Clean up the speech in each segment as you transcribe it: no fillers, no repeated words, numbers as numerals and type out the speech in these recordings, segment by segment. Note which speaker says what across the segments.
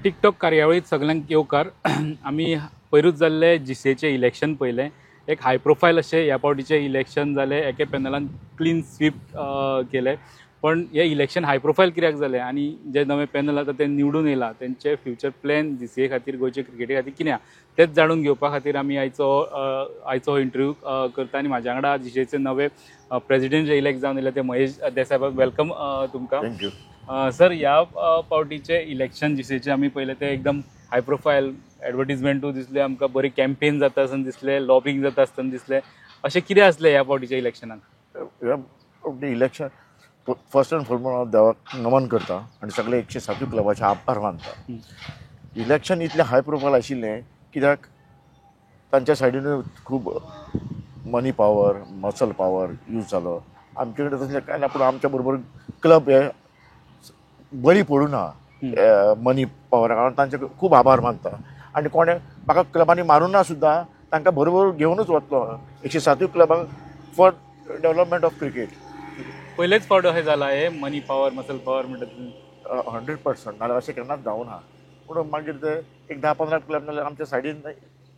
Speaker 1: TikTok कार्यावळीत सगल्यांक येवकार. आमी पयरूच जाल्ले जीसीएचें इलेक्शन पळयलें. एक हाय प्रोफायल अशें ह्या फावटीचें इलेक्शन जालें. एके पॅनलान क्लीन स्वीप केलें. पण हें इलेक्शन हाय प्रोफायल कित्याक जालें आनी जे नवे पॅनल आतां ते निवडून येयला तेंचे फ्युचर प्लॅन जीसीए खातीर, गोंयचे क्रिकेटी खातीर कितें आहा तेच जाणून घेवपा खातीर आमी आयचो इंटरव्यू करता. आनी म्हाज्या वांगडा जीसीएचे नवे प्रेजिडेंट जे इलेक्ट जावन येयले ते महेश देसाय. Welcome तुमकां.
Speaker 2: Thank you.
Speaker 1: Sir, ह्या फावटीचे इलेक्शन जीसीएचे आमी पळयलें ते एकदम हाय प्रोफायल, एडवर्टीजमेंटूय दिसले आमकां, बरी कॅम्पेन जाता आसतना दिसलें, लॉबींग जाता आसतना दिसलें. अशें कितें आसलें ह्या फावटीच्या इलेक्शनाक?
Speaker 2: ह्या इलेक्शन, फर्स्ट अँड फॉरमोस्ट हांव देवाक नमन करता आनी सगळे 107 क्लबाचे आभार मानता. इलेक्शन इतलें हाय प्रोफायल आशिल्लें कित्याक तांच्या सायडीनूय खूब money power, muscle power use जालो. आमचे कडेन तसलें कांय ना, पूण आमच्या बरोबर क्लब हे बळी पडूं ना मनी पावराक. हांव तांचे खूब आभार मानता आनी कोणें म्हाका क्लबांनी मारूं ना सुद्दां, तांकां बरोबर घेवनूच वतलो 107 क्लबांक फॉर डेवलपमेंट ऑफ क्रिकेट.
Speaker 1: पयलेच फावट अशें जालां हें मनी पावर, मसल पावर म्हणटा तुमी?
Speaker 2: 100%. नाल्यार अशें केन्नाच जावना. पूण मागीर ते एक 10-15 क्लब नाल्यार आमच्या सायडीन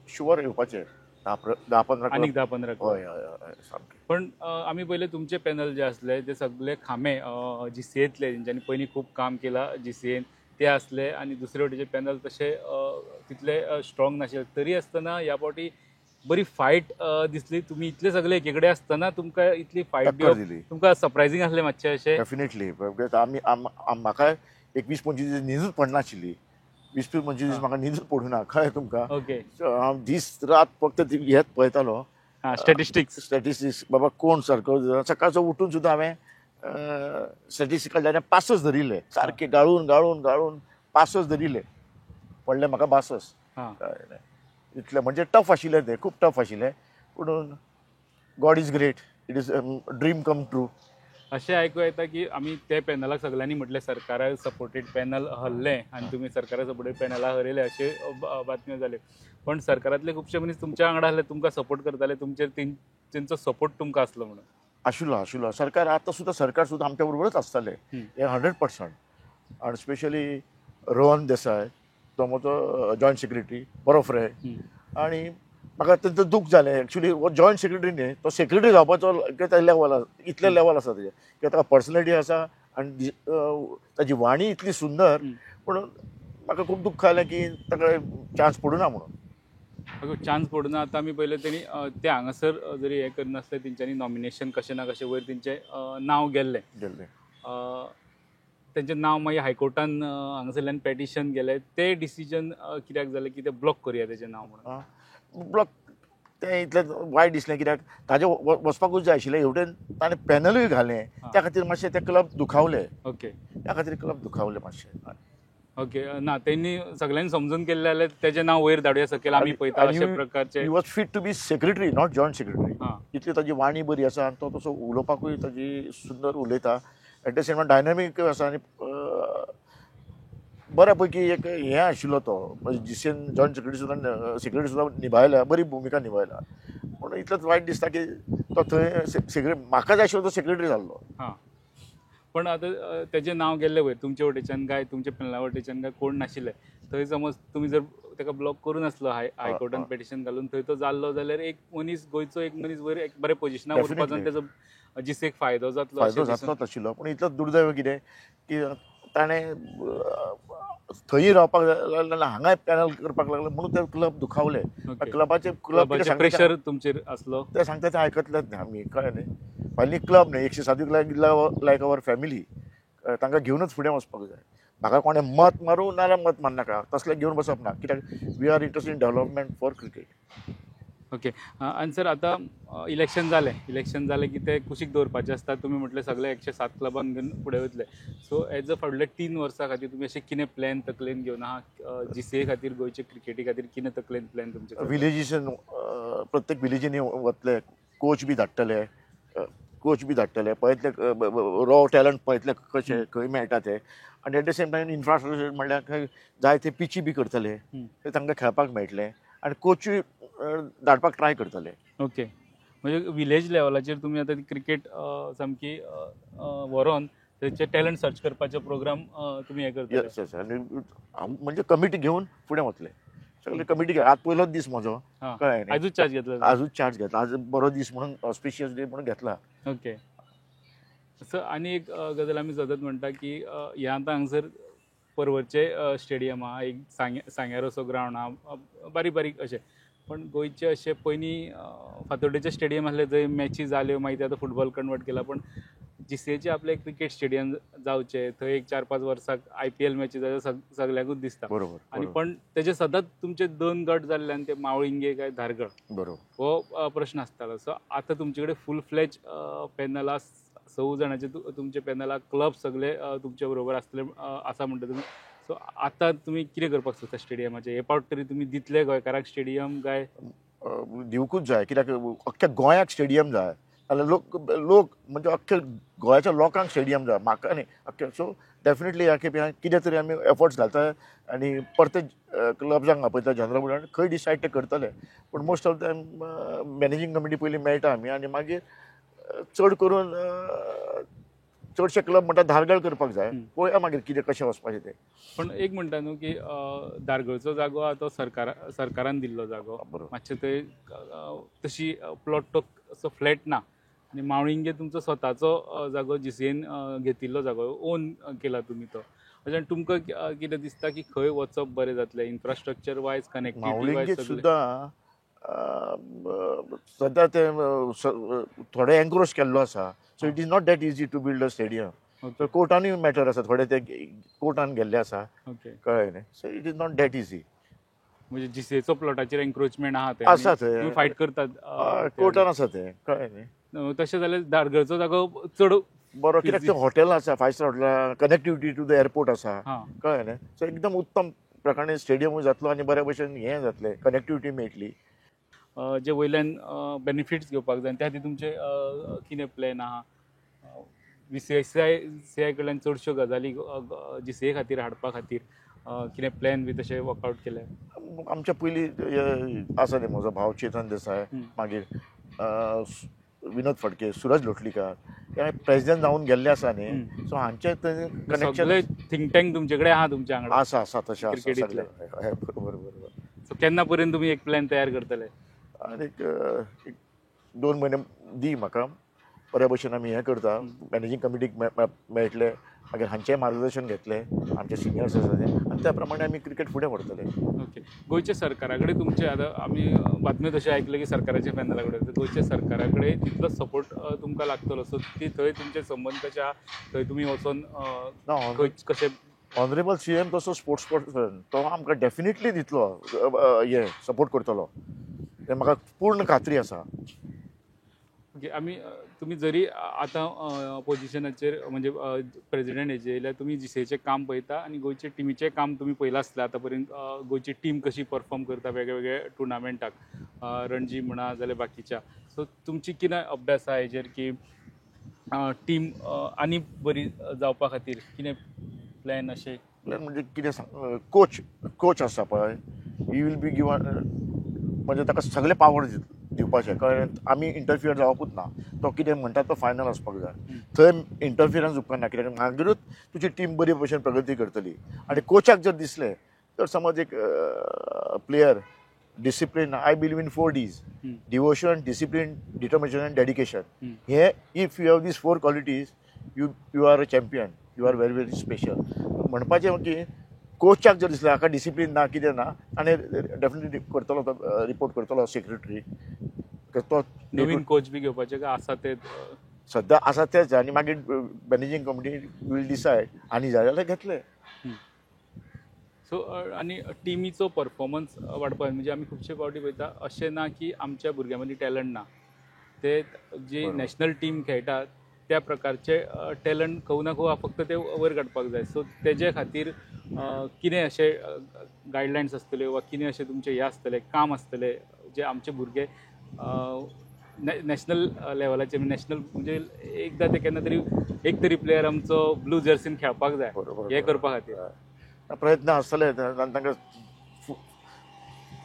Speaker 2: शुवर येवपाचे 10-15.
Speaker 1: आनीक 10-15.
Speaker 2: हय हय हय, सामकें.
Speaker 1: पण आमी पयले तुमचे पॅनल जे आसले ते सगळे खांबे जीसीएंतले, जेंच्यांनी पयलीं खूब काम केलां जीसीएन ते आसले आनी दुसरे वटेचे पॅनल तशे तितले स्ट्रॉंग नाशिल्ले. तरी आसतना ह्या फावटी बरी फायट दिसली. तुमी इतले सगळे एके कडेन आसतना तुमकां इतली फायट
Speaker 2: टक्कर दिली,
Speaker 1: तुमकां सरप्रायझींग आसलें मातशें अशें?
Speaker 2: डेफिनेटली. आमी म्हाका एक 20-25 दीस न्हिदूच पडनाशिल्ली. 20-25 दीस म्हाका न्हिदूच पडूं ना, कळ्ळें तुमकां?
Speaker 1: ओके.
Speaker 2: हांव दीस रात फक्त हेच पळयतालो.
Speaker 1: स्टॅटिस्टिक्स.
Speaker 2: स्टॅटिस्टिक्स, बाबा कोण सारको. सकाळचो उठून सुद्दां हांवें स्टॅटिस्टिक्स काडले, पासच धरिल्ले सारके, गाळून गाळून गाळून पासच धरिल्ले. पडले म्हाका बासस. इतलें म्हणजे टफ आशिल्लें तें, खूब टफ आशिल्लें. पूण God is great, it is dream come true.
Speaker 1: अशें आयकूं येता की आमी ते पॅनलाक सगळ्यांनी म्हटलें सरकारा सपोर्टेड पॅनल हरलें आनी तुमी सरकारा सपोर्टेड पॅनलाक हरयलें अशें बातम्यो जाल्यो. पण सरकारांतले खुबशे मनीस तुमच्या वांगडा आसले, तुमकां सपोर्ट करताले, तुमचेर तेंचो सपोर्ट तुमकां आसलो म्हणून.
Speaker 2: आशिल्लो, आशिल्लो. सरकार आतां सुद्दां, सरकार सुद्दां आमच्या बरोबरच आसतालें हें 100%. आनी स्पेशली रोहन देसाय, तो म्हजो जॉयंट सेक्रेटरी, बरो फ्रेंड. आनी म्हाका अत्यंत दूख जालें एक्चुली हो जॉयंट सेक्रेटरी न्ही, तो सेक्रेटरी जावपाचो लेवल आसा, इतलें लेवल आसा तेजें कित्याक ताका पर्सनॅलिटी आसा आनी ताजी वाणी इतली सुंदर. पूण म्हाका खूब दुख्ख जालें की ताका चान्स पडूं ना म्हणून.
Speaker 1: चान्स पडूं ना. आतां आमी पळयलें तेणी ते हांगासर जरी हें करनासलें तेंच्यांनी नॉमिनेशन कशें ना कशें वयर तेंचें नांव गेल्लें.
Speaker 2: गेल्लें.
Speaker 1: तेंचें नांव मागीर हायकोर्टान हांगासरल्यान पेटिशन गेलें. तें डिसिजन कित्याक जालें की तें ब्लॉक करुया तेजें नांव म्हणून?
Speaker 2: ब्लॉक तें इतलें वायट दिसलें कित्याक ताजें वचपाकूच जाय आशिल्लें. हेवटेन ताणें पॅनलूय घालें, त्या खातीर मातशें ते क्लब दुखावले.
Speaker 1: ओके.
Speaker 2: त्या खातीर क्लब दुखावले मातशें.
Speaker 1: ओके. ना, तेंनी सगळ्यांनी समजून केल्लें जाल्यार तेजें नांव वयर धाडुया सकयल आमी पळयता अशे प्रकारचे.
Speaker 2: He was fit to be secretary, not joint secretary. इतली ताजी वाणी बरी आसा आनी तो तसो उलोवपाकूय ताजी सुंदर उलयता. At the same time dynamic आसा आनी बऱ्या पैकी एक हें आशिल्लो तो जीसीएन जॉयंट सेक्रेटरी सुद्दां, सेक्रेटरी सुद्दां निभायल्या, बरी भुमिका निभायल्या. पूण इतलेंच वायट दिसता की तो थंय सेक्रेटरी म्हाका जाय आशिल्लो तो सेक्रेटरी जाल्लो.
Speaker 1: हां, पण आतां तेजें नांव गेल्लें वयर तुमचे वटेच्यान काय तुमच्या पॅनला वटेच्यान काय कोण नाशिल्लें थंय. समज तुमी जर ताका ब्लॉक करूं नासलो हायकोर्टान पेटिशन घालून थंय तो जाल्लो जाल्यार एक मनीस गोंयचो एक मनीस वयर एक बऱ्या पोजिशनाक वचपाचो आनी तेजो जीसीएक फायदो जातलो.
Speaker 2: फायदो जातलोच आशिल्लो. पूण इतलो दुर्दैव कितें की ताणें थंय रावपाक लागलें, हांगाय पॅनल करपाक लागलें म्हणून ते क्लब दुखावले. क्लबाचे
Speaker 1: क्लब प्रेशर तुमचेर आसलो.
Speaker 2: ते सांगता ते आयकतलेच न्ही आमी, कळ्ळें न्ही. पयलीं क्लब न्ही, 107 लायक our family, तांकां घेवनूच फुडें वचपाक जाय. म्हाका कोणें मत मारूं नाल्यार मत मारनाका, तसलें घेवन बसप ना कित्याक we are interested in development for cricket.
Speaker 1: Okay. आनी सर आतां इलेक्शन जालें, इलेक्शन जालें की ते कुशीक दवरपाचें आसता. तुमी म्हटलें सगळे 107 क्लबान घेवन फुडें वयतले. सो एज अ फुडले 3 वर्सां खातीर तुमी अशें कितें प्लॅन तकलेन घेवन आहा जीसीए खातीर, गोंयचे क्रिकेटी खातीर कितें तकलेन प्लॅन तुमचे?
Speaker 2: विलेजीसान प्रत्येक विलेजींनी वतले, कोच बी धाडटले, कोच बी धाडटले, पळयतले रॉ टॅलंट पळयतले कशें खंय मेळटा ते. आनी at the same time infrastructure म्हणल्यार जाय ते पिची बी करतले, ते तांकां खेळपाक मेळटलें आनी कोचूय धाडपाक ट्राय करतले.
Speaker 1: ओके, म्हणजे विलेज लेवलाचेर तुमी आतां क्रिकेट सामकी व्हरोन थंयचे टॅलंट सर्च करपाचे प्रोग्राम तुमी हें करतले.
Speaker 2: येस येस, आनी म्हणजे कमिटी घेवन फुडें वतले सगळे कमिटी घेवन. आज पयलोच दीस म्हजो, कळ्ळें न्ही?
Speaker 1: आयजूच चार्ज घेतला?
Speaker 2: आजूच चार्ज घेतला, आज बरो दीस म्हणून, ऑस्पिशियस डे म्हणून घेतला.
Speaker 1: ओके सो आनी एक गजाल आमी सदांच म्हणटा की ह्या आतां हांगसर पर्वरचे स्टेडियम आहा, एक सांग्यार असो ग्रावंड आहा, बारीक बारीक अशें, पण गोंयचे अशे पयलीं फातोड्डेचे स्टेडियम आसले जंय मॅची जाल्यो, मागीर ते आतां फुटबॉल कन्वर्ट केला, पण जीसीएचे आपले क्रिकेट स्टेडियम जावचे, थंय एक 4-5 वर्साक IPL मॅची जाल्यो सगल्यांकूच दिसता.
Speaker 2: बरोबर.
Speaker 1: आनी पण तेजे सदांच तुमचे दोन गट जाल्ल्यान ते मावळिंगे काय धारगळ,
Speaker 2: बरोबर,
Speaker 1: हो प्रश्न आसतालो. सो आतां तुमचे कडेन फूल फ्लॅज पॅनल आसा, 6 जाणांचे तुमचे पॅनल आसा, क्लब सगळे तुमचे बरोबर आसतले आसा म्हणटा तुमी. सो आतां तुमी कितें करपाक सोदता स्टेडियमाचें? हे पावट तरी तुमी दितले गोंयकारांक स्टेडियम काय?
Speaker 2: दिवकूच जाय, कित्याक अख्ख्या गोंयाक स्टेडियम जाय. जाल्यार लोक लोक म्हणजे अख्ख्या गोंयाच्या लोकांक स्टेडियम जाय, म्हाका न्ही अख्ख्या. सो डेफिनेटली ह्या खेपे कितें तरी आमी एफर्ट्स घालता आनी परते क्लब्सांक आपयता, जनरल बोर्डान खंय डिसायड ते करतले. पूण most of them managing committee पयलीं मेळटा आमी आनी मागीर चड करून चडशे क्लब म्हणटा धारगळ करपाक जाय, पळोवया मागीर कितें कशें वचपाचें तें.
Speaker 1: पण एक म्हणटा न्हू की धारगळचो जागो आहा तो सरकारान दिल्लो जागो, मातशें थंय तशी प्लॉट तो असो फ्लॅट ना, आनी मावळिंगे तुमचो स्वताचो जागो जीसीएन घेतिल्लो जागो ओन केला तुमी तो. अशें तुमकां कितें दिसता की खंय वचप बरें जातलें इन्फ्रास्ट्रक्चर वायज, कनेक्टिविटी वायज?
Speaker 2: सुद्दां सद्या ते थोडे एन्क्रोच केल्लो आसा, so it is not that easy to build a stadium. So कोर्टानूय matter आसा, थोडे ते कोर्टान गेल्ले आसा, कळ्ळें न्ही? So it is not that easy.
Speaker 1: म्हणजे जीसीएचो प्लॉटाचेर एन्क्रोचमेंट आहा तें
Speaker 2: आसा, थंय
Speaker 1: फायट करतात
Speaker 2: कोर्टान आसा तें, कळ्ळें न्ही?
Speaker 1: तशें जाल्यार धारगळचो जागो चड
Speaker 2: बरो, कित्याक ते हॉटेल आसा, 5 star hotel, connectivity to the airport आसा, कळ्ळें न्ही? सो एकदम उत्तम प्रकारे स्टेडियमूय जातलो आनी बऱ्या भशेन हें जातलें, कनेक्टिविटी मेळटली.
Speaker 1: जे वयल्यान बेनिफिट्स घेवपाक जाय त्या खातीर तुमचे कितें प्लॅन आहा? बीसीसीआय कडल्यान चडश्यो गजाली जीसीए खातीर हाडपा खातीर कितें प्लॅन बी तशें वर्कआवट केलें?
Speaker 2: आमच्या पयलीं आसा न्ही म्हजो भाव चेतन देसाय, मागीर विनोद फडके, सुरज लोटलीकर, हे प्रेसिडेंट जावन गेल्ले आसा न्ही, सो हांचे कनेक्शन
Speaker 1: थिंक टँक तुमचे कडेन आहा, तुमच्या वांगडा
Speaker 2: आसा आसा तशें आसा सगळें. बरोबर बरोबर.
Speaker 1: सो केन्ना पर्यंत तुमी एक प्लॅन तयार करतले?
Speaker 2: आनी एक 2 म्हयने दी म्हाका, बऱ्या भशेन आमी हें करता, मॅनेजींग कमिटीक मेळटले, मागीर हांचें मार्गदर्शन घेतलें, आमचे सिनियर्स आसा ते, आनी त्या प्रमाणे आमी क्रिकेट फुडें व्हरतले.
Speaker 1: ओके, गोंयच्या सरकारा कडेन तुमचे आतां आमी बातम्यो तशें आयकलें की सरकाराच्या पॅनला कडेन, गोंयच्या सरकारा कडेन तितलो सपोर्ट तुमकां लागतलो, सो ती थंय तुमचे संबंद कशे आहा, थंय तुमी वचोन कशें?
Speaker 2: ऑनरेबल CM तसो स्पोर्ट्स पर्सन, तो आमकां डेफिनेटली दितलो, हे सपोर्ट करतलो, तें म्हाका पूर्ण खात्री आसा.
Speaker 1: ओके, आमी तुमी जरी आतां पोजिशनाचेर म्हणजे प्रेजिडेंट हेजे येयल्या, तुमी जीसीएचें काम पळयता आनी गोंयचे टिमीचें काम तुमी पळयलां आसतलें आतां पर्यंत, गोंयची टीम कशी परफॉर्म करता वेगळे वेगळे टुर्नामेंटाक, रणजी म्हणा जाल्यार बाकीच्या, सो तुमची कितें अभ्यास आहा हेजेर की टीम आनी बरी जावपा खातीर कितें प्लॅन अशें?
Speaker 2: प्लॅन म्हणजे कितें सांग, कोच आसा पळय, he will be given, म्हणजे ताका सगळे पावर दिवपाचें, कळ्ळें? आमी इंटरफियर जावपूच ना, तो कितें म्हणटा तो फायनल आसपाक जाय, थंय इंटरफियरन्स उपकारना, कित्याक मागीरूच तुजी टीम बरी भशेन प्रगती करतली. आनी कोचाक जर दिसलें तर समज एक player discipline, I believe in 4 Ds, devotion, discipline, determination and dedication. हे if you have these 4 qualities, you are a champion, you are very very special. म्हणपाचें की कोचाक जर दिसलें हाका डिसिप्लीन ना कितें ना, आनी डेफिनेटली करतलो तो, रिपोर्ट करतलो सेक्रेटरी, तो
Speaker 1: नवीन कोच बी घेवपाचे काय आसा ते
Speaker 2: सद्या आसा तेच, आनी मागीर मॅनेजींग कमिटी will decide, आनी जाय जाल्यार घेतले.
Speaker 1: सो आनी टिमीचो परफॉर्मन्स वाडपाक म्हणजे आमी खुबशे फावटी पळयता, अशें ना की आमच्या भुरग्यां मदीं टॅलंट ना, ते जी नॅशनल टीम खेळटा त्या प्रकारचे टॅलंट खंय ना खंय फक्त ते वयर काडपाक जाय. सो तेजे खातीर कितें अशें गायडलायन्स आसतल्यो वा कितें अशें तुमचें हें आसतलें, काम आसतलें जे आमचे भुरगे नॅशनल लेवलाचेर, नॅशनल म्हणजे एकदां ते केन्ना तरी एक तरी प्लेयर आमचो ब्लू जर्सीन खेळपाक जाय, हें करपा खातीर
Speaker 2: प्रयत्न आसतले, तांकां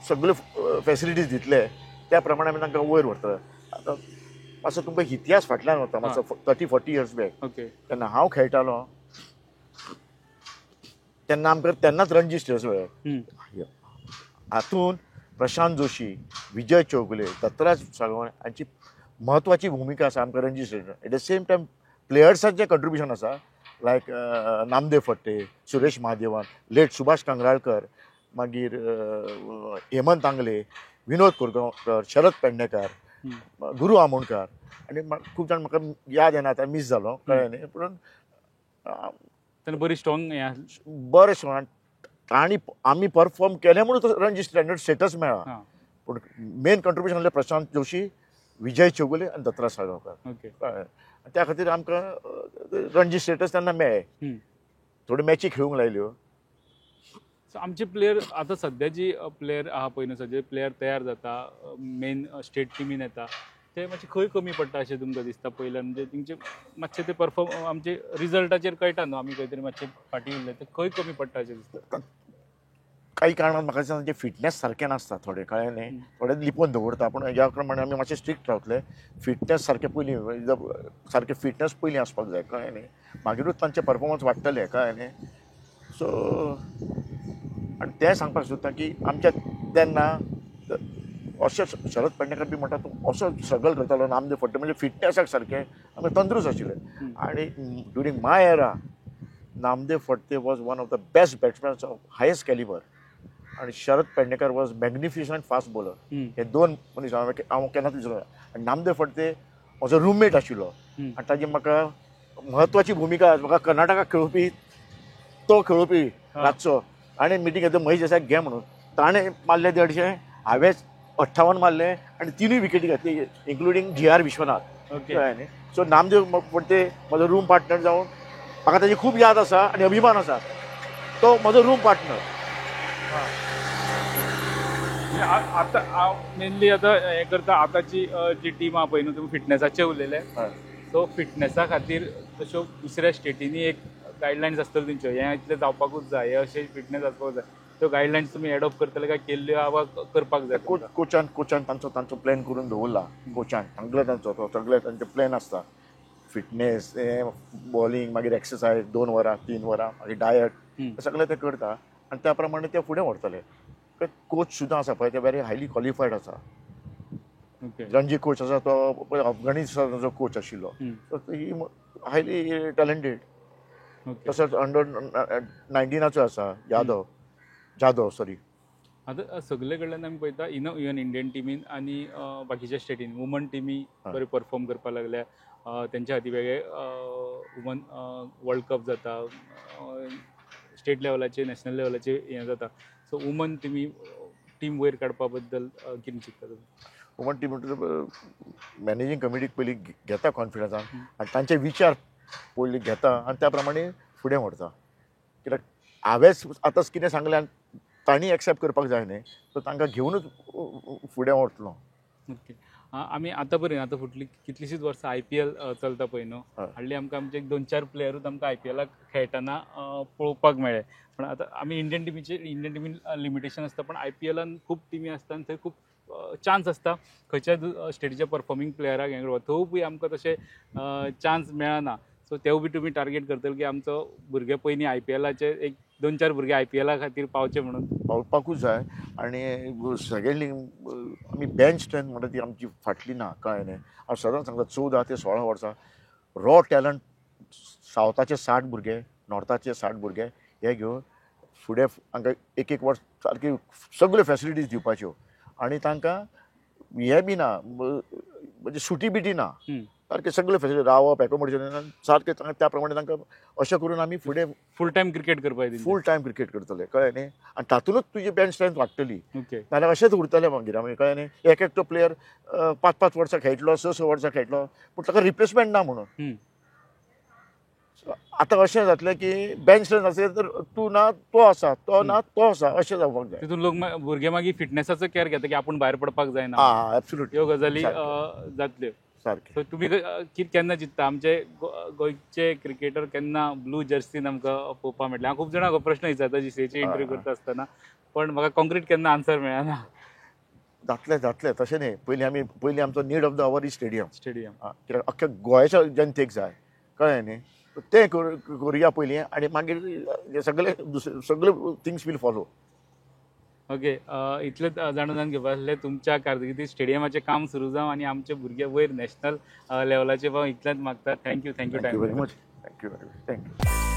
Speaker 2: सगळ्यो फॅसिलिटीज दितले, त्या प्रमाणे आमी तांकां वयर व्हरतले. आतां मातसो तुमकां इतिहास फाटल्यान वता मातसो 30-40 इयर्स बॅक.
Speaker 1: ओके.
Speaker 2: तेन्ना हांव खेळटालो तेन्ना आमकां तेन्नाच रणजी स्टेट्स मेळ्ळे. हातून प्रशांत जोशी, विजय चौगुले, दत्तराज साळगांवकर हांची म्हत्वाची भुमिका आसा आमकां Ranji state. At the same time प्लेयर्सांचें contribution आसा, लायक नामदेव फडते, सुरेश महादेवन, लेट सुभाष कांगराळकर, मागीर हेमंत आंगले, विनोद कोरगांवकर, शरद पेडणेकर, गुरू आमोणकर आनी खूब जाण म्हाका याद येना आतां, मीस जालो कळ्ळें न्ही. पूण
Speaker 1: तेन्ना बरी स्ट्रॉंग
Speaker 2: बरें स्ट्रॉंग तांणी आमी परफॉर्म केलें म्हणून रणजी स्टँडर्ड स्टेटस मेळ्ळा. पूण मेन कंट्रिब्युशन आसलें प्रशांत जोशी, विजय चौगुले आनी दत्तराज साळगांवकर.
Speaker 1: ओके.
Speaker 2: त्या खातीर आमकां रणजी स्टेटस तेन्ना मेळ्ळें. थोड्यो मॅची खेळूंक लायल्यो.
Speaker 1: सो आमचे प्लेयर आतां सद्या जी प्लेयर आहा पळय न्हू, सद्या प्लेयर तयार जाता मेन स्टेट टिमीन येता, ते मातशे खंय कमी पडटा अशें तुमकां दिसता पयल्यान? म्हणजे तेंचे मातशे ते परफॉर्म आमचे रिजल्टाचेर कळटा न्हू, आमी खंय तरी मातशे फाटीं उरले, ते खंय कमी पडटा अशें दिसता?
Speaker 2: काही कारणान म्हाका दिसता तांचे फिटनेस सारकें नासता थोडे, कळ्ळें न्ही, थोडे लिपोवन दवरता. पूण ह्या प्रमाणे आमी मातशे स्ट्रिक्ट रावतले. फिटनेस सारकें पयलीं, सारकें फिटनेस पयलीं आसपाक जाय, कळ्ळें न्ही, मागीरूच तांचे परफॉर्मन्स वाडटले, कळ्ळें न्ही. सो आनी तें सांगपाक सोदता की आमच्या तेन्ना अशें शरद पेडणेकर बी म्हणटा तूं असो स्ट्रगल करतालो, नामदेव फडते म्हणजे फिटनेसाक सारकें आमी तंदुरुस्त आशिल्ले. आनी during my era Namdev Phadte was one of the best batsman of highest calibre आनी Sharad Pednekar was magnificent fast bowler. हे दोन मनीस हांव केन्नाच विसरना. आनी नामदेव फडते म्हजो रुममेट आशिल्लो आनी ताजी म्हाका म्हत्वाची भुमिका, म्हाका कर्नाटकाक खेळोवपी तो खेळोवपी रातचो, आनी मिटींग घेतली महेश देसायाक घे म्हणून, ताणें मारले 150, हांवें 58 मारले आनी 3 विकेटी घातली, including G R Vishwanath.
Speaker 1: Okay.
Speaker 2: So Namdev Phadte म्हजो रूम पार्टनर जावन म्हाका ताजी खूब याद आसा आनी अभिमान आसा, तो म्हजो रूम पार्टनर.
Speaker 1: आतां मेनली आतां हें करता, आतांची जी टीम आहा पळय न्हू, तुमी फिटनेसाचें उलयले, सो फिटनेसा खातीर तश्यो दुसऱ्या स्टेटींनी एक गायडलायन्स आसतल्यो तेंच्यो, हें इतलें जावपाकूच जाय, हें अशें फिटनेस आसपाक जाय, त्यो गायडलायन्स तुमी एडॉप्ट करतले काय केल्ल्यो वा करपाक जाय?
Speaker 2: कोचान कोचान तांचो तांचो प्लॅन करून दवरला. कोचान सगळे तांचो तो सगळे तांचे प्लॅन आसता, फिटनेस, बॉलिंग, मागीर एक्सरसायज 2 वरां 3 वरां, मागीर डायट, सगळें ते करता आनी त्या प्रमाणे ते फुडें व्हरतले. कोच सुद्दां आसा पळय, ते व्हेरी हायली क्वॉलिफायड आसा. रणजी कोच आसा तो अफगाणिस्तानाचो कोच आशिल्लो, ही हायली टॅलंटेड. तसोच अंडर 19 आसा यादव, जाधव सॉरी.
Speaker 1: आतां सगळे कडल्यान आमी पळयता इवन इंडियन टिमीन आनी बाकीच्या स्टेटीन वुमन टिमी बरें परफॉर्म करपाक लागल्या, तेंच्या खातीर वेगळे वुमन वर्ल्ड कप जाता, स्टेट लेवलाचे नॅशनल लेवलाचे हें जाता. सो वुमन टिमी टीम वयर काडपा बद्दल कितें चिंतता तुमी?
Speaker 2: वुमन टीम मॅनेजींग कमिटीक पयलीं घेता कॉन्फिडन्सान आनी तांचे विचार पयलीं घेता आनी त्या प्रमाणे फुडें व्हरता. कित्याक हांवेंच आतांच कितें सांगलें आनी तांणी एक्सेप्ट करपाक जाय न्ही, सो तांकां घेवनूच फुडें व्हरतलो.
Speaker 1: ओके. आमी आतां पर्यंत आतां फुडलीं कितलींशींच वर्सां IPL चलता पळय न्हू, हाडली आमकां आमचे 2-4 प्लेयरूच आमकां IPLाक खेळटना पळोवपाक मेळ्ळे. पण आतां आमी इंडियन टिमीचे, इंडियन टिमीन लिमिटेशन आसता, पण IPLान खूब टिमी आसता आनी थंय खूब चान्स आसता खंयच्या स्टेटीच्या परफॉर्मींग प्लेयराक हें करपाक, थंय बी आमकां तशें चान्स मेळना. सो तेवूय बी तुमी टार्गेट करतले की आमचो भुरगे पयलीं IPLाचे एक 2-4 भुरगे IPLा खातीर पावचे म्हणून?
Speaker 2: पावपाकूच जाय. आनी सेकेंडली आमी बेंच स्ट्रेंथ म्हणटा ती आमची फाटली ना, कळ्ळें न्ही. हांव सदांच सांगता 14 ते 16 वर्सां रॉ टॅलंट, सावथाचे 60 भुरगे, नॉर्थाचे 60 भुरगे हे घेवन फुडें हांकां 1-1 वर्स सारकी सगळ्यो फेसिलिटीज दिवपाच्यो आनी तांकां हें बी ना, म्हणजे सुटी बिटी ना, सारकें सगळें फॅसिलिटी, रावप, एकोमोडेशन सारकें त्या प्रमाणे तांकां अशें करून आमी फुडें
Speaker 1: फूल टायम क्रिकेट करपाक,
Speaker 2: फूल टायम क्रिकेट करतले, कळ्ळें न्ही. आनी तातूंतच तुजी बेंच स्ट्रेंथ वाडटली,
Speaker 1: ओके.
Speaker 2: नाजाल्यार अशेंच उरतलें मागीर आमी, कळ्ळें न्ही. एक एकटो प्लेयर 5-5 वर्सां खेळटलो, 6-6 वर्सां खेळटलो, पूण ताका रिप्लेसमेंट ना म्हणून. आतां अशें जातलें की बेंच स्ट्रेंथ आसलें तर तूं ना तो आसा, तो ना तो आसा, अशें जावपाक जाय.
Speaker 1: तितून लोक भुरगे मागीर फिटनेसाचो केअर घेता की आपूण भायर पडपाक जायना.
Speaker 2: आं, एब्सोल्युटली,
Speaker 1: ह्यो गजाली जातल्यो
Speaker 2: सारकें.
Speaker 1: सो तुमी केन्ना चिंत्ता आमचे गोंयचे क्रिकेटर केन्ना ब्लू जर्सीन आमकां पळोवपाक मेळटले? हांव खूब जाणांक प्रश्न विचारता जीसीएची इंटरव्यू करता आसतना, पण म्हाका कॉन्क्रीट केन्ना आन्सर मेळना.
Speaker 2: जातलें जातलें, तशें न्ही. पयलीं आमी पयलीं आमचो need of the hour is stadium.
Speaker 1: Stadium.
Speaker 2: कित्याक अख्ख्या गोंयाच्या जनतेक जाय, कळ्ळें न्ही? तें करुया पयलीं आनी मागीर सगळे दुसरे सगळे थिंग्स वील फॉलो.
Speaker 1: ओके, इतलेंच जाणून जावन घेवपा आसलें. तुमच्या कारकिर्दीत स्टेडियमाचें काम सुरू जावं आनी आमचे भुरगे वयर नॅशनल लेवलाचेर पावूं, इतलेंच मागता. Thank you, thank you.
Speaker 2: Thank you very much, thank you very much, thank you.